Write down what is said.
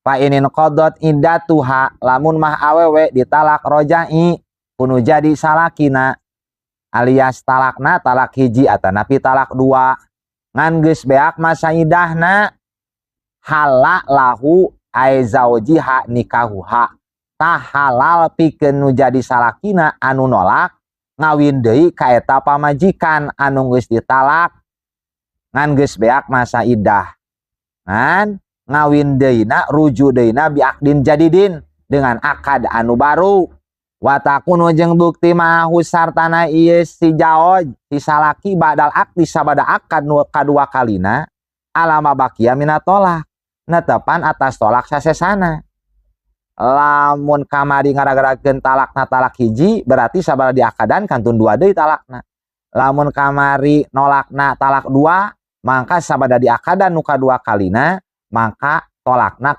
Fa ininqadhat iddatuha, lamun mah awewe ditalak roja'i ku nu jadi salakina, alias talakna talak hiji atanapi talak dua, ngan geus beak masa idahna, halla lahu ay zaujiha nikahuha, tah halal pikeun nu jadi salakina anu nolak ngawin deui ka eta pamajikan anu geus ditalak ngan geus beak masa idah. Ngan ngawin deuna, rujuk deuna, biaqdin jadidin, dengan akad anu baru. Wa takunu, jeung bukti, ma'ahu sartana ieu si zauj, si salaki, ba'dal aqdi, sabada akad nu kadua kalina, ala ma baqiya minat tolak, netepan atas tolak sasesana. Lamun kamari ngaragarakeun talakna talak hiji, berarti sabada diakadan kantun dua deui talakna. Lamun kamari nolakna talak dua, maka sabada diakadan nu kadua kalina, maka tolakna.